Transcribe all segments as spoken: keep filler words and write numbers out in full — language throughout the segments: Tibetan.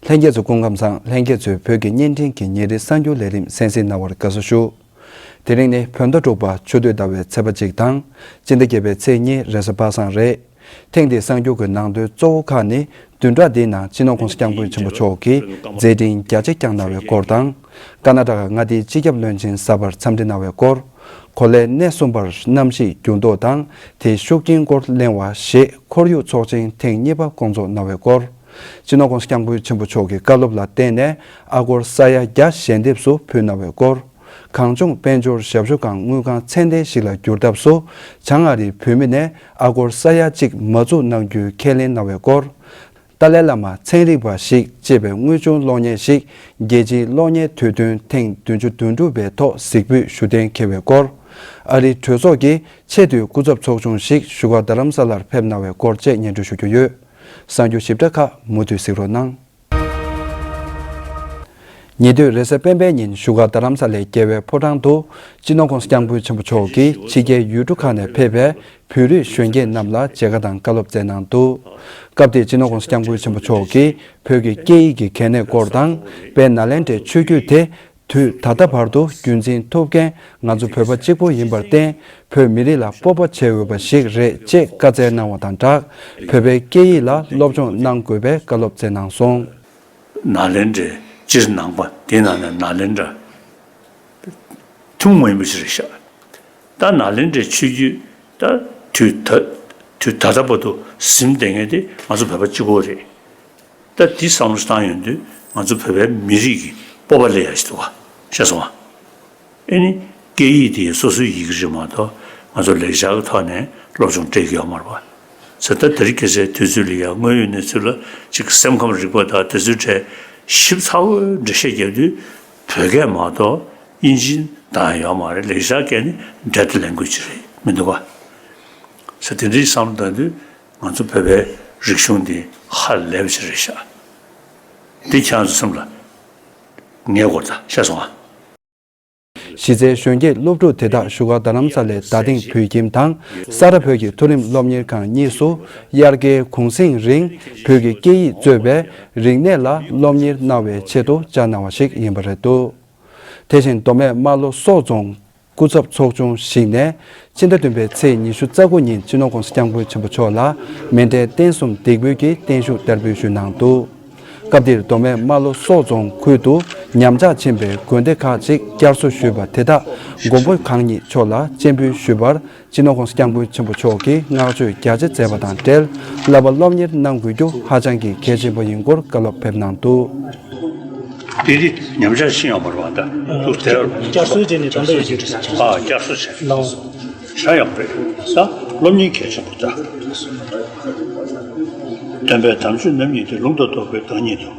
ལྷན་རྒྱས་ཚོ་སྐུ་ཁམས་བཟང་། ལྷན་རྒྱས་ཚོས་བོད་ཀྱི་བརྙན་འཕྲིན་གྱི་ཉིན་རེའི་གསར་འགྱུར་ལས་རིམ་གསན་གཟིགས་གནང་བར་དགའ་བསུ་ཞུ། དེ་རིང་ནི་བོད་ཟླ་དྲུག་པ་ཆུ་སྟོད་ཟླ་བའི་ཚེས་པ་གཅིག་དང་། སྤྱི་ཟླ་བརྒྱད་པའི་ཚེས་གཉིས་རེས་གཟའ་པ་སངས་རེད། ཐེངས་འདིའི་གསར་འགྱུར་གྱི་ནང་དོན་གཙོ་བོ་ཁག་ནི། བདུན་ཕྲག་འདིའི་ནང་སྤྱི་ནོར་༸གོང་ས་༸སྐྱབས་མགོན་ཆེན་པོ་མཆོག་གིས་མཛད་འཕྲིན་རྒྱ་ཆེ་བསྐྱངས་གནང་བའི་སྐོར་དང་། ཀར་ན་ཊ་ཀ་མངའ་སྡེའི་སྤྱི་ཁྱབ་བློན་ཆེན་གསར་པར་འཚམས་འདྲི་གནང་བའི་སྐོར། གོ་ལའི་སྣེ་གསུམ་པར་གནམ་གཤིས་འགྱུར་ལྡོག་དང་དེའི་ཤུགས་རྐྱེན་སྐོར་གླེང་བ་ཞེས་ཁོར་ཡུག་ཚོགས་ཆེན་ཐེངས་གཉིས་པ་བསྐོང་ཚོགས་གནང་བའི་སྐོར། སྤྱི་ནོར་༸གོང་ས་༸སྐྱབས་མགོན་ཆེན་པོ་མཆོག་གི་བཀའ་སློབ་ལ་བརྟེན་ནས་ཨ་སྒོར་ས་ཡ་བརྒྱ་ཞལ་འདེབས་སུ་ཕུལ་གནང་བའི་སྐོར། གངས་ལྗོངས་དཔལ་འབྱོར་ཞབས་ཞུ་ཁང་དངུལ་ཁང་ཚད་ལྡན་ཞིག་ལ་བསྒྱུར་ཐབས་སུ་བྱང་ཨ་རིའི་བུད་མེད་ནས་ཨ་སྒོར་ས་ཡ་གཅིག་མ་བཙུགས་གནང་རྒྱུའི་ཁས་ལེན་གནང་བའི་སྐོར། ཏཱ་ལའི་བླ་མ་ཚན་རིག་པ་ཞིག་ཅེས་པའི་དངོས་བྱུང་གློག་བརྙན་ཞིག་རྒྱལ་སྤྱིའི་གློག་བརྙན་དུས་སྟོན་ཐེངས་བདུན་ཅུ་དོན་དྲུག་པའི་ཐོག་གཟིགས་འབུལ་ཞུ་གཏན་འཁེལ་བའི་སྐོར། ཨ་རིའི་གྲོས་ཚོགས་ཀྱི་ཆེས་མཐོའི་སྐུ་ཚབ་ཚོགས་ཆུང་ཞིག་བཞུགས་སྒར་རྡ་རམ་ས་ལར་ཕེབས་གནང་བའི་སྐོར་བཅས་སྙན་སྒྲོན་ཞུ་རྒྱུ་ཡོད། གསར་འགྱུར་ཞིབ་ཕྲ་ཁག་མུ་མཐུད་གཟིགས་རོགས་གནང་། ཉེ་དུས་རེས་གཟའ་སྤེན་པའི་ཉིན་བཞུགས་སྒར་རྡ་རམ་ས་ལའི་རྒྱལ་བའི་ཕོ་བྲང་དུ་སྤྱི་ནོར་༸གོང་ས་༸སྐྱབས་མགོན་ཆེན་པོ་མཆོག་གིས་ཕྱི་རྒྱལ་ཡུལ་གྲུ་ཁག་ནས་ཕེབས་པའི་བོད་རིགས་གཞོན་སྐྱེས་རྣམས་ལ་མཇལ་ཁ་དང་བཀའ་སློབ་སྩལ་གནང་འདུག་སྐབས་དེར་སྤྱི་ནོར་༸གོང་ས་༸སྐྱབས་མགོན་ཆེན་པོ་མཆོག་གིས་བོད་ཀྱི་སྐད་ཡིག་གི་གལ་གནད་སྐོར་དང་དཔལ་ནཱ་ལེནྡྲའི་ཆོས་བརྒྱུད་དེ་དུས་ད་ལྟ་བར་དུ་རྒྱུན་འཛིན་ཐུབ་མཁན་ང་ཚོ་བོད་པ་གཅིག་པུ་ཡིན་པར་བརྟེན། བོད་མི་རིགས་ལ་སྤོབས་པ་བྱེད་འོས་པ་ཞིག་རེད་ཅེས་བཀའ་སྩལ་གནང་བ་དང་སྦྲགས། བོད་པའི་སྐད་ཡིག་ལ་སློབ་སྦྱོང་གནང་དགོས་པའི་བཀའ་སློབ་སྩལ་གནང་སོང་། ནཱ་ལེནྡྲའི་སྤྱིར་ནང་པ་དེའི་ནང་ནས་ནཱ་ལེནྡྲ་ཐུན་མོང་མ་ཡིན་པ་ཞིག་རེད་ཤག་ད་ནཱ་ལེནྡྲའི་ཆོས་བརྒྱུད་ད་དུས་ད་དུས་ད་ལྟ་བར་དུ་ཟིན་བསྡད་མཁན་དེ་ང་ཚོ་བོད་པ་གཅིག་པོ་རེད། ད་འདི་བསམ་བློ་བཏང་ཡོང་དུས་ང་ཚོ་བོད་པའི་མི་རིགས་ཀྱི་སྤོབས་པ་སླེབས་ཡ་ཞིག་འདུག་ག་ཤེས་སོང་ང་། ཨེ་ནི་སྐད་ཡིག་དེ་སོ་སོའི་ཡི་གེ་རེད་མ་གཏོགས་ང་ཚོ་ལེགས་སྦྱར་གྱི་ཐོག་ནས་སློབ་སྦྱོང་སྤྲད་ཀྱི་ཡོད་མ་རེད་པ། ཟེར་ད་དེ་རིང་ཁ་སང་དུས་ཚོད་ལ་ཡ་དངོས་ཡོད་གནས་ཚུལ་ལ་ཅིག་སེམས་ཁམས་རིག་པ་དང་དེ་ཚོའི་གྲས་ཞིབ་ཚགས་པོའི་འགྲེལ་བཤད་རྒྱག་དུས་བོད་སྐད་མ་གཏོགས་དབྱིན་ཇི་དང་ཡོད་མ་རེད། ལེགས་སྦྱར་སྐད་ནི་འབྲེལ་ཡོད་ལེང་གུ་ཡེ་ཇི་རེད་མི་འདུག་ག་ཟེར་དེ་འདྲའི་བསམ་བློ་བཏང་དུས། ང་ཚོ་བོད་པའི་རིག་གཞུང་འདི་ཧ་ལས་པ་ཞིག་རེད་ཤག་འདི་ཁྱེད་རང་ཚོ་སེམས་ལ་ངེས་དགོས་ད་ཤེས་སོང་ཨ། གཞི་རྩའི་གཞོན་སྐྱེས་སློབ་ཕྲུག་དེ་དག་བཞུགས་སྒར་རྡ་རམ་ས་ལའི་རྡ་སྟེང་བོད་ཁྱིམ་དང་ས་རཱ་བོད་ཀྱི་མཐོ་རིམ་སློབ་གཉེར་ཁང་གཉིས་སུ་དབྱར་ཁའི་གུང་གསེང་རིང་བོད་ཀྱི་སྐད་ཡིག་གཙོས་པའི་རིག་གནས་ལ་སློབ་གཉེར་གནང་བའི་ཆེད་དུ་བཅར་གནང་བ་ཞིག་ཡིན་པ་རེད་འདུག་དེ་བཞིན་མདོ་སྨད་རྨ་ལྷོ་སོག་རྫོང་སྐུ་ཚབ་ཚོགས་ཆུང་ཞིག་ནས་ཕྱི་ཟླ་བདུན་པའི་ཚེས་ཉི་ཤུ་རྩ་དགུ་ཉིན་སྤྱི་ནོར་༸གོང་ས་༸སྐྱབས་མགོན་ཆེན་པོ་མཆོག་ལ་མཎྜལ་རྟེན་གསུམ་འདེགས་འབུལ་གྱི་བརྟན་བཞུགས་བསྟར་འབུལ་ཞུས་གནང་འདུག་སྐབས་དེར་མདོ་སྨད་རྨ་ལྷོ་སོག་རྫོང་ཁུལ་དུ་ཉམས་ཆག་ཕྱིན་པའི་དགོན་སྡེ་ཁག་ཅིག་བསྐྱར་གསོ་ཞུས་པ་དེ་དག་མགོན་པོ་གང་ཉིད་མཆོག་ལ་སྤྱན་འབུལ་ཞུས་པར། སྤྱི་ནོར་༸གོང་ས་༸སྐྱབས་མགོན་ཆེན་པོ་མཆོག་གིས་བསྔགས་བརྗོད་རྒྱ་ཆེ་མཛད་པ་དང་འབྲེལ། བསླབ་པ་སློབ་གཉེར་གནང་དགོས་རྒྱུ་ཧ་ཅང་གི་གལ་ཆེན་པོ་ཡིན་སྐོར་བཀའ་སློབ་ཕེབས་གནང་འདུག་དེ་དེ་ཉམས་ཆག་ཕྱིན་ཡོད་མ་རེད་པ། ད་དུ་དེར་བསྐྱར་གསོ་བྱས་ནས་ད་ལྟ་ཡོད་ཀྱི་རེད། ཨ་བསྐྱར་གསོ་བྱས་ལའོ། བྱ་ཡག་རེད། ད་སློབ་གཉེར་གལ་ཆེན་པོ་ད། སྟོན་པའི་དམ་ཆོས་རྣམ་གཉིས་ཏེ། ལུང་དང་རྟོགས་པའི་བདག་ཉིད་དོ།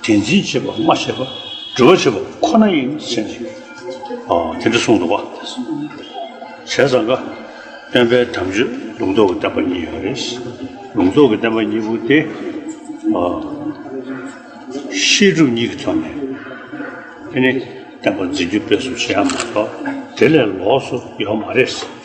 དེ་འཛིན་བྱེད་པ་སྨྲ་བྱེད་པ། སྒྲུབ་པ་བྱེད་པ་ཁོ་ན་ཡིན་ཟེར་ནས། ཨ་དེ་འདྲ་གསུངས་འདུག་པ། བྱས་ཙང་ཀ་སྟོན་པའི་དམ་ཆོས་ལུང་རྟོགས་ཀྱི་བསྟན་པ་གཉིས་ཡོད་རེད། ལུང་རྟོགས་ཀྱི་བསྟན་པ་གཉིས་པོ་དེ་ཨ་བཤད་སྒྲུབ་གཉིས་ཀྱི་ཐོག་ནས་དེ་ནི་བསྟན་པ་འཛིན་སྐྱོང་སྤེལ་གསུམ་བྱེད་ཡ་མ་གཏོགས་དེ་ལས་ལོགས་སུ་ཡོད་མ་རེད།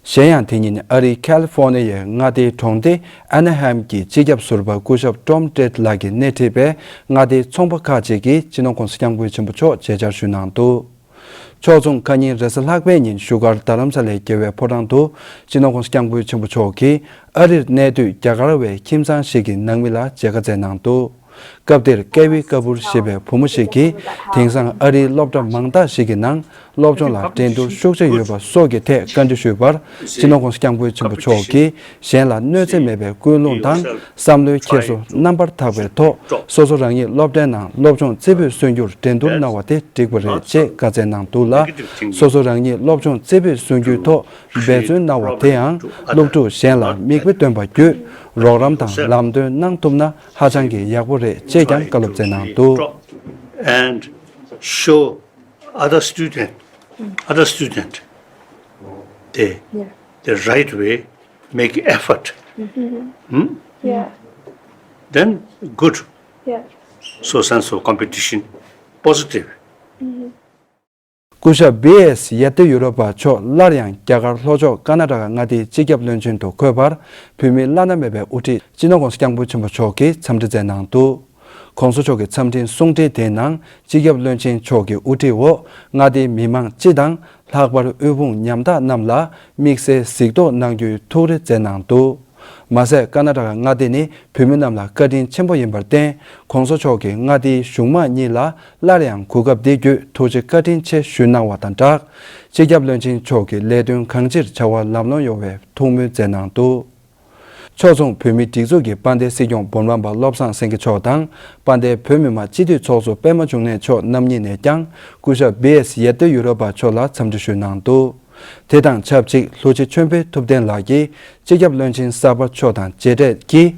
གཞན་ཡང་དེ་ཉིན་ཨ་རིའི་ཁ་ལི་ཧྥོ་ནི་ཡའི་མངའ་སྡེའི་གྲོང་སྡེ་ཨ་ན་ཧེམ་གྱི་སྤྱི་ཁྱབ་ཟུར་པ་སྐུ་ཞབས་ཀྲོམ་ཏྲེད་ལགས་ཀྱིས་སྣེ་ཁྲིད་པའི་མངའ་སྡེའི་ཚོང་པ་ཁག་ཅིག་གིས་སྤྱི་ནོར་༸གོང་ས་༸སྐྱབས་མགོན་ཆེན་པོ་མཆོག་མཇལ་བཅར་ཞུས་གནང་འདུག་ཕྱོགས་མཚུངས་ཁ་ཉིན་རེས་གཟའ་ལྷག་པའི་ཉིན་བཞུགས་སྒར་རྡ་རམ་ས་ལའི་རྒྱལ་བའི་ཕོ་བྲང་དུ་སྤྱི་ནོར་༸གོང་ས་༸སྐྱབས་མགོན་ཆེན་པོ་མཆོག་གིས་ཨ་རིར་གནས་སྡོད་རྒྱ་གར་བའི་ཁྱིམ་ཚང་ཞིག་གི་ནང་མི་ལ་མཇལ་ཁ་བསྩལ་གནང་འདུག་སྐབས་དེར་ཀེ་ཝི་ཀ་པུར་ཞེས་པའི་བུ་མོ་ཞིག་གིས་དེང་སང་ཨ་རིའི་སློབ་གྲྭ་མང་དག་ཞིག་གི་ནང་སློབ་སྦྱོང་ལ་འགྲན་བསྡུར་ཤུགས་ཆེ་ཡོད་པ་སོགས་ཀྱི་ཐད་བཀའ་འདྲི་ཞུས་པར། སྤྱི་ནོར་༸གོང་ས་༸སྐྱབས་མགོན་ཆེན་པོ་མཆོག་གིས་གཞན་ལ་གནོད་འཚེ་མེད་པའི་ཀུན་སློང་དང་བསམ་བློའི་འཁྱེར་སོ་རྣམ་པར་དག་པའི་ཐོག་སོ་སོ་རང་ཉིད་སློབ་གྲྭའི་ནང་སློབ་སྦྱོང་རྩེ་ཕུད་སོན་རྒྱུར་འགྲན་བསྡུར་གནང་བ་དེ་འགྲིག་པ་རེད་ཅེས་བཀའ་སྩལ་གནང་འདུག་ལ། སོ་སོ་རང་ཉིད་སློབ་སྦྱོང་རྩེ་ཕུད་སོན་རྒྱུའི་ཐོག་འབད་བརྩོན་གནང་བ་དེའང་སློབ་ཕྲུག་གཞན་ལ་མིག་དཔེ་སྟོན་པ་བརྒྱུད་རོགས་རམ་དང་ལམ་སྟོན་གནང་ཐུབ་ན་ཧ་ཅང་གི་ཡག་པོ་རེད་ཅེས་ཀྱང་བཀའ་སློབ་སྩལ་གནང་འདུག And show other student, other student, the, yeah, the right way, make effort. Mm-hmm. Hmm? Yeah. Then good. Yeah. So sense of competition, positive. Mm-hmm. སྐུ་ཞབས་བི་ཨེས་ཡེ་ཏི་ཡུ་རོ་པ་མཆོག་སླར་ཡང་རྒྱ་གར་ལྷོ་ཕྱོགས་ཀར་ན་ཊ་ཀ་མངའ་སྡེའི་སྤྱི་ཁྱབ་བློན་ཆེན་དུ་འཁོད་པར། བོད་མིའི་བླ་ན་མེད་པའི་དབུ་ཁྲིད་སྤྱི་ནོར་༸གོང་ས་༸སྐྱབས་མགོན་ཆེན་པོ་མཆོག་གིས་འཚམས་འདྲི་མཛད་གནང་འདུག། ༸གོང་ས་མཆོག་གི་འཚམས་འཕྲིན་གསུང་འཕྲིན་དེའི་ནང་། སྤྱི་ཁྱབ་བློན་ཆེན་མཆོག་གི་དབུ་ཁྲིད་འོག་མངའ་སྡེའི་མི་མང་སྤྱི་དང་། ལྷག་པར་དབུལ་ཕོངས་ཉམ་ཐག་རྣམས་ལ་དམིགས་བསལ་གཟིགས་རྟོག་གནང་རྒྱུའི་ཐུགས་རེ་མཛད་གནང་འདུག། མ་ཟད། ཀར་ན་ཊ་ཀ་མངའ་སྡེ་ནི་བོད་མི་རྣམས་ལ་བཀའ་དྲིན་ཆེན་པོ་ཡིན་པར་བརྟེན། ༸གོང་ས་མཆོག་གིས་མངའ་སྡེའི་གཞུང་མང་གཉིས་ལ་སླར་ཡང་གོ་སྐབས་འདི་བརྒྱུད་ཐུགས་རྗེ་བཀའ་དྲིན་ཆེ་ཞུས་གནང་བ་དང་སྦྲགས། སྤྱི་ཁྱབ་བློན་ཆེན་མཆོག་གིས་ལས་དོན་གང་ཅིར་བྱ་བ་ལམ་ལྷོང་ཡོང་བའི་ཐུགས་སྨོན་མཛད་གནང་འདུག། ཕྱོགས་མཚུངས། བོད་མིའི་སྒྲིག་འཛུགས་ཀྱི་དཔལ་ལྡན་སྲིད་སྐྱོང་འབུམ་རམས་པ་བློ་བཟང་སེང་གེ་མཆོག་དང་། དཔལ་ལྡན་བོད་མི་མང་སྤྱི་འཐུས་ཚོགས་གཙོ་པད་མ་འབྱུང་གནས་མཆོག་རྣམ་གཉིས་ནས་ཀྱང་སྐུ་ཞབས་བི་ཨེས་ཡེ་ཏི་ཡུ་རོ་པ་མཆོག་ལ་འཚམས་འདྲི་ཞུས་གནང་འདུག། དེ་དང་ཆབས་ཅིག། ལྷུ་ཆེ་ཆོས་འཕེལ་ཐུབ་བསྟན་ལགས་ཀྱིས་སྤྱི་ཁྱབ་བློན་ཆེན་གསར་པ་མཆོག་དང་མཇལ་འཕྲད་ཀྱིས།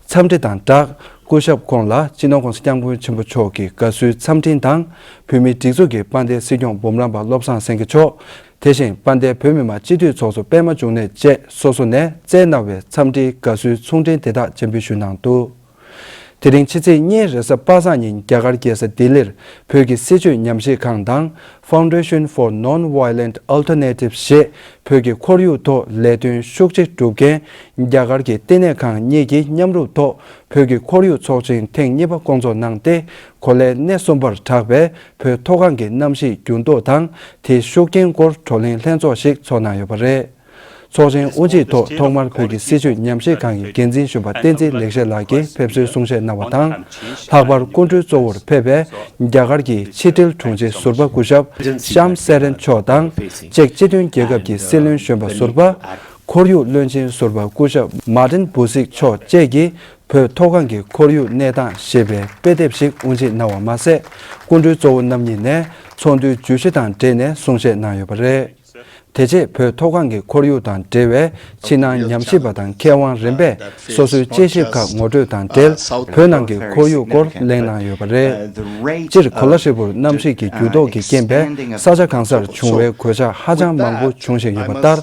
འཚམས་འདྲི་དང་སྦྲགས། སྐུ་ཞབས་ཁོང་ལ་སྤྱི་ནོར་༸གོང་ས་༸སྐྱབས་མགོན་ཆེན་པོ་མཆོག་གི་དགའ་བསུའི་འཚམས་འཕྲིན་དང་། བོད་མིའི་སྒྲིག་འཛུགས་ཀྱི་དཔལ་ལྡན་སྲིད་སྐྱོང་འབུམ་རམས་པ་བློ་བཟང་སེང་གེ་མཆོག། དེ་བཞིན་དཔལ་ལྡན་བོད་མི་མང་སྤྱི་འཐུས་ཚོགས་གཙོ་པད་མ་འབྱུང་གནས་བཅས་སོ་སོ་ནས་བསྩལ་གནང་བའི་འཚམས་འདྲིའི་དགའ་བསུའི་གསུང་འཕྲིན་དེ་དག་སྤྱན་འབུལ་ཞུས་གནང་འདུག། དེ་རིང་ཕྱི་ཚེས་གཉིས་རེས་གཟའ་པ་སངས་ཉིན་རྒྱ་གར་རྒྱལ་ས་ལྡི་ལིར་བོད་ཀྱི་སྲིད་བྱུས་ཉམས་ཞིབ་ཁང་དང་། Foundation for Non-Violent Alternatives ཞེས་བོད་ཀྱི་ཁོར་ཡུག་ཐོག་ལས་དོན་ཤུགས་ཆེ་སྒྲུབ་མཁན་རྒྱ་གར་གྱི་བསྟི་གནས་ཁང་གཉིས་ཀྱིས་མཉམ་རུབ་ཐོག་བོད་ཀྱི་ཁོར་ཡུག་ཚོགས་ཆེན་ཐེངས་གཉིས་པ་བསྐོང་ཚོགས་གནང་སྟེ། གོ་ལའི་སྣེ་གསུམ་པར་གྲགས་པའི་བོད་མཐོ་སྒང་གི་གནམ་གཤིས་འགྱུར་ལྡོག་དང་། དེའི་ཤུགས་རྐྱེན་སྐོར་བགྲོ་གླེང་ལྷན་ཚོགས་ཤིག་ཚོགས་གནང་ཡོད་པ་རེད། ཚོགས་ཆེན་དབུ་འབྱེད་ཐོག་ཐོག་མར་བོད་ཀྱི་སྲིད་བྱུས་ཉམས་ཞིབ་ཁང་གི་འགན་འཛིན་གཞོན་པ་བསྟན་འཛིན་ལེགས་བཤད་ལགས་ཀྱིས་ཕེབས་བསུའི་གསུང་བཤད་གནང་བ་དང་། ལྷག་པར་སྐུ་མགྲོན་གཙོ་བོར་ཕེབས་པའི་རྒྱ་གར་གྱི་ཕྱི་དྲིལ་དྲུང་ཆེ་ཟུར་པ་སྐུ་ཞབས་ཤམ་སེ་རན་མཆོག་དང་། ཅེཀ་སྤྱི་མཐུན་རྒྱལ་ཁབ་ཀྱི་སྲིད་བློན་གཞོན་པ་ཟུར་པ། ཁོར་ཡུག་བློན་ཆེན་ཟུར་པ་སྐུ་ཞབས་མཱ་ཏིན་བུ་སིག་མཆོག་བཅས་ཀྱིས་བོད་མཐོ་སྒང་གི་ཁོར་ཡུག་གནས་སྟངས་ཞེས་པའི་དཔེ་དེབ་ཞིག་དབུ་འབྱེད་གནང་བ་མ་ཟད། སྐུ་མགྲོན་གཙོ་བོ་རྣམ་གཉིས་ནས་ཚོགས་འདུའི་བརྗོད་གཞི་དང་འབྲེལ་ནས་གསུང་བཤད་གནང་ཡོད་པ་རེད། དེ་རྗེས་བོད་མཐོ་སྒང་གི་ཁོར་ཡུག་དང་འབྲེལ་བའི་ཕྱི་ནང་ཉམས་ཞིབ་པ་དང་མཁས་དབང་རིམ་པས་སོ་སོའི་དཔྱད་ཞིབ་ཁག་ངོ་སྤྲོད་དང་འབྲེལ། བོད་ནང་གི་ཁོར་ཡུག་སྐོར་གླེང་གནང་ཡོད་པ་རེད། སྤྱིར་གོ་ལ་ཧྲིལ་པོར་གནམ་གཤིས་ཀྱི་འགྱུར་ལྡོག་གི་རྐྱེན་པས་ས་ཆ་གང་སར་བྱུང་བའི་གོད་ཆག་ཧ་ཅང་མང་པོ་འབྱུང་བཞིན་ཡོད་པ་ལྟར།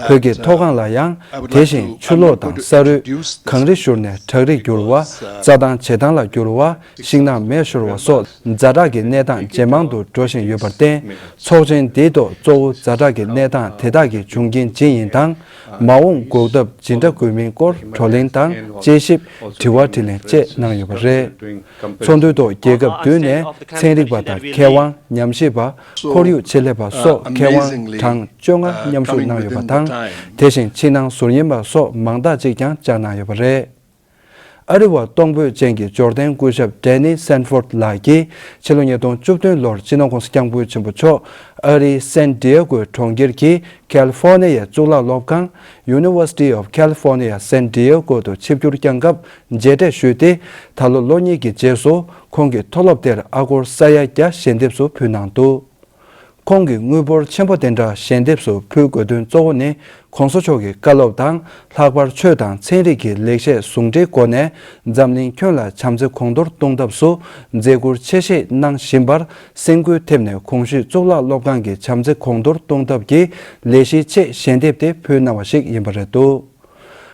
བོད་ཀྱི་མཐོ་སྒང་ལ་ཡང་། དེ་བཞིན་ཆུ་ལོག་དང་ས་རུད། གངས་རི་བཞུར་ནས་བྲག་རི་འགྱུར་བ། རྩྭ་ཐང་བྱེ་ཐང་ལ་འགྱུར་བ། ཤིང་ནགས་མེ་ཤོར་བ་སོགས་ཛ་དྲག་གི་གནས་སྟངས་ཇེ་མང་དུ་འགྲོ་བཞིན་ཡོད་པར་བརྟེན། ཚོགས་ཆེན་འདིའི་ཐོག་གཙོ་བོ་ཛ་དྲག་གི་གནས་སྟངས་དེ་དག་གི་འབྱུང་རྐྱེན་ཇི་ཡིན་དང་། མ་འོངས་འགོག་ཐབས་ཇི་འདྲ་དགོས་མིན་སྐོར་བགྲོ་གླེང་དང་དཔྱད་ཞིབ། དྲི་བ་དྲིས་ལན་བཅས་གནང་ཡོད་པ་རེད། ཚོགས་འདུའི་ཐོག་རྒྱལ་ཁབ་བདུན་ནས་ཚན་རིག་པ་དང་མཁས་དབང་། ཉམས་ཞིབ་པ། ཁོར་ཡུག་ཆེད་ལས་པ་སོགས་མཁས་དབང་གྲངས་བཅོ་ལྔ་མཉམ་ཞུགས་གནང་ཡོད་པ་དང་། དེ་བཞིན་ཕྱི་ནང་ཟུར་ཉན་པ་སོགས་མང་དག་ཅིག་ཀྱང་བཅར་གནང་ཡོད་པ་རེད། ཨ་རི་བ་གཏོང་ཕོད་ཅན་གྱི་འབྱོར་ལྡན་སྐུ་ཞབས་ཌེ་ནི་སན་ཕོར་ལགས་ཀྱིས་ཕྱི་ལོ་ཉིས་སྟོང་བཅུ་བདུན་ལོར་སྤྱི་ནོར་༸གོང་ས་༸སྐྱབས་མགོན་ཆེན་པོ་མཆོག་ཨ་རིའི་སན་ཌི་ཡེ་གོའི་གྲོང་ཁྱེར་གྱི་ཁལ་ཧྥོར་ནི་ཡའི་གཙུག་ལག་སློབ་ཁང་University of California San Diego དུ་ཆིབས་བསྒྱུར་བསྐྱངས་སྐབས་མཇལ་འཕྲད་ཞུས་ཏེ། ད་ལོ་ལོ་གཉིས་ཀྱི་རྗེས་སུ་ཁོང་གིས་མཐོ་སློབ་དེར་ཨ་སྒོར་ས་ཡ་བརྒྱ་ཞལ་འདེབས་སུ་ཕུལ་གནང་འདུག། ཁོང་གིས་དངུལ་འབོར་ཆེན་པོ་དེ་འདྲ་ཞལ་འདེབས་སུ་ཕུལ་དགོས་དོན་གཙོ་བོ་ནི། ༸གོང་ས་མཆོག་གི་བཀའ་སློབ་དང་། ལྷག་པར་ཆོས་དང་ཚན་རིག་གི་ལེགས་བཤད་ཟུང་འབྲེལ་སྒོ་ནས་འཛམ་གླིང་ཁྱོན་ལ་བྱམས་བརྩེ་གོང་མཐོར་གཏོང་ཐབས་སུ་མཛད་ཁུར་ཆེ་བཞེས་གནང་བཞིན་པར་སེམས་འགུལ་ཐེབས་ནས། གོང་ཞུས་གཙུག་ལག་སློབ་ཁང་གི་བྱམས་བརྩེ་གོང་མཐོར་གཏོང་ཐབས་ཀྱི་ལས་གཞིའི་ཆེད་ཞལ་འདེབས་དེ་ཕུལ་གནང་བ་ཞིག་ཡིན་པ་རེད་འདུག།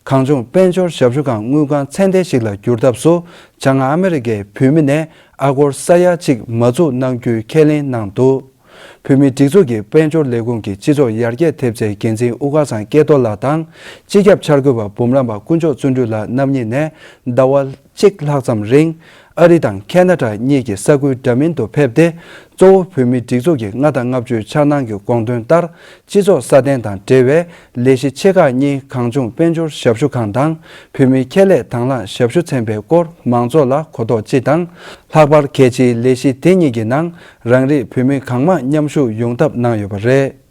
གངས་ལྗོངས་དཔལ་འབྱོར་ཞབས་ཞུ་ཁང་དངུལ་ཁང་ཚད་ལྡན་ཞིག་ལ་འགྱུར་ཐབས་སུ། བྱང་ཨ་མི་རི་ཀའི་བོད་མི་ནས་ཨ་སྒོར་ས་ཡ་གཅིག་མ་འཛུགས་གནང་རྒྱུའི་ཁས་ལེན་གནང་འདུག། བོད་མིའི་སྒྲིག་འཛུགས་ཀྱི་དཔལ་འབྱོར་ལས་ཁུངས་ཀྱི་སྤྱི་ཚོགས་ཡར་རྒྱས་ཐེབས་རྩའི་འགན་འཛིན་དབུ་དཀར་ཚང་སྐལ་རྡོར་ལགས་དང་། སྤྱི་ཁྱབ་འཆར་འགོད་པ་འབུམ་རམས་པ་དཀོན་མཆོག་བརྩོན་འགྲུས་ལགས་རྣམ་གཉིས་ནས་ཟླ་བ་གཅིག་ལྷག་ཙམ་རིང་། ཨ་རི་དང་ཁེ་ན་ཌ་གཉིས་ཀྱི་ས་ཁུལ་འདྲ་མིན་དུ་ཕེབས་ཏེ། གཙོ་བོ་བོད་མིའི་སྒྲིག་འཛུགས་ཀྱི་ལྔ་དང་ལྔ་བཅུའི་འཆར་སྣང་གི་དགོངས་དོན་ལྟར། སྤྱི་ཚོགས་སྲ་བརྟན་དང་འབྲེལ་བའི་ལས་གཞི་ཆེ་ཁག་གཉིས། གངས་ལྗོངས་དཔལ་འབྱོར་ཞབས་ཞུ་ཁང་དང་། བོད་མིའི་ཁྱད་ལས་དང་བླངས་ཞབས་ཞུ་ཚན་པའི་སྐོར་མང་ཚོགས་ལ་གོ་རྟོགས་སྤྱི་དང་། ལྷག་པར་གལ་ཆེའི་ལས་གཞི་དེ་གཉིས་ཀྱི་ནང་རང་རིགས་བོད་མི་གང་མང་མཉམ་ཞུགས་ཡོང་ཐབས་གནང་ཡོད་པ་རེད།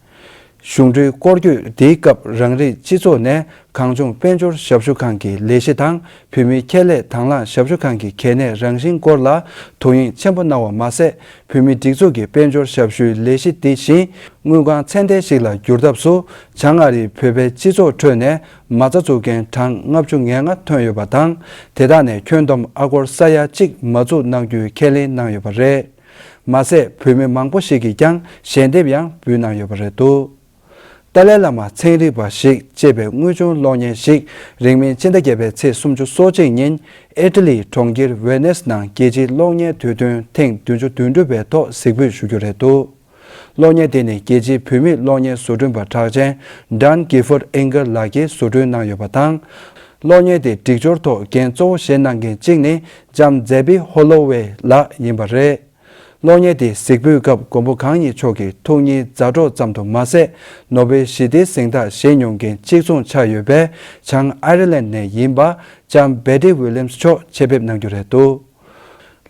གཞུང་འབྲེལ་སྐོར་སྐྱོད་འདིའི་སྐབས་རང་རིགས་སྤྱི་ཚོགས་ནས་གངས་ལྗོངས་དཔལ་འབྱོར་ཞབས་ཞུ་ཁང་གི་ལས་གཞི་དང་། བོད་མིའི་ཁྱད་ལས་དང་བླངས་ཞབས་ཞུ་ཁང་གི་གལ་གནད་རང་བཞིན་སྐོར་ལ་དོ་དབྱིངས་ཆེན་པོ་གནང་བ་མ་ཟད། བོད་མིའི་སྒྲིག་འཛུགས་ཀྱི་དཔལ་འབྱོར་ཞབས་ཞུའི་ལས་གཞི་འདི་བཞིན་དངུལ་ཁང་ཚད་ལྡན་ཞིག་ལ་འགྱུར་ཐབས་སུ། བྱང་ཨ་རིའི་བོད་པའི་སྤྱི་ཚོགས་ཁྲོད་ནས་མ་རྩ་བཙུགས་མཁན་གྲངས་ལྔ་བཅུ་ང་ལྔ་ཐོན་ཡོད་པ་དང་། དེ་དག་ནས་ཁྱོན་བསྡོམས་ཨ་སྒོར་ས་ཡ་གཅིག་མ་བཙུགས་གནང་རྒྱུའི་ཁས་ལེན་གནང་ཡོད་པ་རེད། མ་ཟད། བོད་མི་མང་པོ་ཞིག་གིས་ཀྱང་ཞལ་འདེབས་ཡང་འབུལ་གནང་ཡོད་པ་རེད་འདུག། ཏཱ་ལའི་བླ་མ་ཚན་རིག་པ་ཞིག་ཅེས་པའི་དངོས་བྱུང་གློག་བརྙན་ཞིག་རིང་མིན་ཕྱི་ཟླ་བརྒྱད་པའི་ཚེས་སུམ་ཅུ་སོ་གཅིག་ཉིན་ཨི་ཊ་ལིའི་གྲོང་ཁྱེར་ཝེ་ནེས་ནང་རྒྱལ་སྤྱིའི་གློག་བརྙན་དུས་སྟོན་ཐེངས་བདུན་ཅུ་དོན་དྲུག་པའི་ཐོག་གཟིགས་འབུལ་ཞུ་རྒྱུ་རེད་འདུག། གློག་བརྙན་དེ་ནི་རྒྱལ་སྤྱིའི་བུད་མེད་གློག་བརྙན་བཟོ་སྐྲུན་པ་གྲགས་ཅན་Daan Gifford Engel ལགས་ཀྱིས་བཟོ་སྐྲུན་གནང་ཡོད་པ་དང་། གློག་བརྙན་དེའི་སྒྲིག་སྦྱོར་ཐོག་འགན་གཙོ་བོ་བཞེས་གནང་མཁན་གཅིག་ནི་ལྕམ་Debbie Holloway ལགས་ཡིན་པ་རེད། གློག་བརྙན་དེ་གཟིགས་འབུལ་སྐབས་མགོན་པོ་གང་ཉིད་མཆོག་གི་ཐུགས་མཉེས་མཛའ་གྲོགས་ཙམ་དུ་མ་ཟད། ནོ་བེལ་ཞི་བདེའི་གཟེངས་རྟགས་བཞེས་མྱོང་མཁན་གཅིག་མཚུངས་ཆགས་ཡོད་པའི་བྱང་ཨའི་རི་ལན་ནས་ཡིན་པ་ལྕམ་Betty Williams མཆོག་ཆེད་ཕེབས་གནང་རྒྱུ་རེད་འདུག་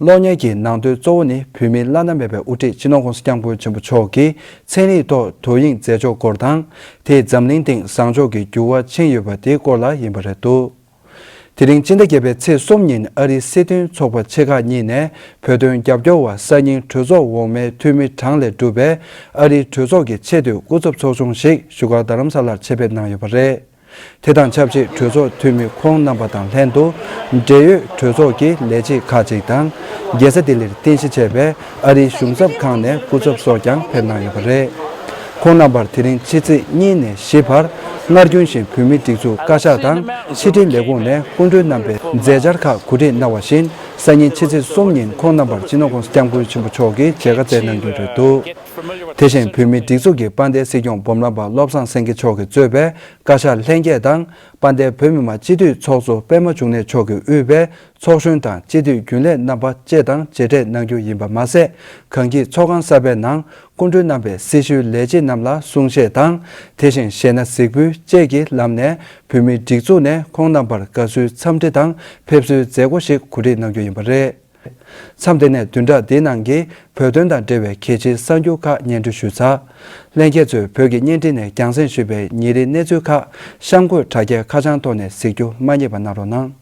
གློག་བརྙན་གྱི་ནང་དོན་གཙོ་བོ་ནི་བོད་མིའི་བླ་ན་མེད་པའི་དབུ་ཁྲིད་སྤྱི་ནོར་༸གོང་ས་༸སྐྱབས་མགོན་ཆེན་པོ་མཆོག་གིས་ཚན་རིག་ཐོག་དོ་དབྱིངས་མཛད་ཕྱོགས་སྐོར་དང་། དེས་འཛམ་གླིང་སྟེང་བཟང་ཕྱོགས་ཀྱི་འགྱུར་བ་ཕྱིན་ཡོད་པ་དེའི་སྐོར་ལ་ཡིན་པ་རེད་འདུག་དེ་རིང་སྤྱི་ཟླ་བརྒྱད་པའི་ཚེས་གསུམ་ཉིན་ཨ་རིའི་སྲིད་དོན་ཚོགས་པ་ཆེ་ཁག་གཉིས་ནས་བོད་དོན་རྒྱབ་སྐྱོར་བ་གསར་རྙིང་གྲོས་ཚོགས་འོག་མའི་འཐུས་མི་གྲངས་ལས་གྲུབ་པའི་ཨ་རིའི་གྲོས་ཚོགས་ཀྱི་ཆེས་མཐོའི་སྐུ་ཚབ་ཚོགས་ཆུང་ཞིག་བཞུགས་སྒར་རྡ་རམ་ས་ལར་ཆེད་ཕེབས་གནང་ཡོད་པ་རེད། དེ་དང་ཆབས་ཅིག་གྲོས་ཚོགས་འཐུས་མི་ཁོང་རྣམ་པ་དང་ལྷན་དུ། འབྲེལ་ཡོད་གྲོས་ཚོགས་ཀྱི་ལས་བྱེད་ཁག་ཅིག་དང་། རྒྱལ་ས་ལྡི་ལིར་རྟེན་གཞི་བྱས་པའི་ཨ་རིའི་གཞུང་ཚབ་ཁང་ནས་སྐུ་ཚབ་སོགས་ཀྱང་ཕེབས་གནང་ཡོད་པ་རེད། ཁོང་རྣམ་པར་དེ་རིང་ཕྱི་ཚེས་གཉིས་ནས་བཞི་བར། སྔར་རྒྱུན་བཞིན་བོད་མིའི་སྒྲིག་འཛུགས་བཀའ་ཤག་དང་ཕྱི་དྲིལ་ལས་ཁུངས་ནས་སྐུ་མགྲོན་རྣམ་པའི་མཛད་འཆར་ཁག་གོ་སྒྲིག་གནང་བ་བཞིན། སང་ཉིན་ཕྱི་ཚེས་གསུམ་ཉིན་ཁོང་རྣམ་པར་སྤྱི་ནོར་༸གོང་ས་༸སྐྱབས་མགོན་ཆེན་པོ་མཆོག་གིས་མཇལ་ཁ་བསྩལ་གནང་རྒྱུ་རེད་འདུག་དེ་བཞིན་བོད་མིའི་སྒྲིག་འཛུགས་ཀྱི་དཔལ་ལྡན་སྲིད་སྐྱོང་སྦོམ་ལམ་པ་བློ་བཟང་སེང་གེ་མཆོག་གིས་གཙོས་པའི་བཀའ་ཤག་ལྷན་རྒྱས་དང་། དཔལ་ལྡན་བོད་མི་མང་སྤྱི་འཐུས་ཚོགས་གཙོ་པད་མ་འབྱུང་གནས་མཆོག་གིས་དབུས་པའི་ཚོགས་གཞོན་དང་སྤྱི་འཐུས་རྒྱུན་ལས་རྣམ་པ་བཅས་དང་མཇལ་འཕྲད་གནང་རྒྱུ་ཡིན་པ་མ་ཟད། གངས་སྐྱིད་ཚོགས་ཁང་གསར་པའི་ནང་སྐུ་མགྲོན་རྣམ་པས་སྲི་ཞུའི་ལས་བྱེད་རྣམས་ལ་གསུང་བཤད་དང་། དེ་བཞིན་གཞས་སྣ་གཟིགས་འབུལ་བཅས་ཀྱི་ལམ་ནས་བོད་མིའི་སྒྲིག་འཛུགས་ནས་ཁོང་རྣམ་པར་དགའ་བསུའི་འཚམས་འདྲི་དང་ཕེབས་བསུའི་མཛད་སྒོ་ཞིག་གོ་སྒྲིག་གནང་རྒྱུ་ཡིན་པ་རེད། མཚམས་དེ་ནས་བདུན་ཕྲག་འདིའི་ནང་གི་བོད་དོན་དང་འབྲེལ་བའི་གལ་ཆེའི་གསར་འགྱུར་ཁག་སྙན་སྒྲོན་ཞུས་ཚར། ལྷན་རྒྱས་ཚོས་བོད་ཀྱི་བརྙན་འཕྲིན་ནས་རྒྱང་སྲིང་ཞུས་པའི་ཉིན་རེའི་གནས་ཚུལ་ཁག་གཤམ་འཁོད་དྲ་རྒྱའི་ཁ་བྱང་ཐོག་ནས་གཟིགས་རྒྱུ་མ་བསྙེལ་བ་གནང་རོགས་གནང་།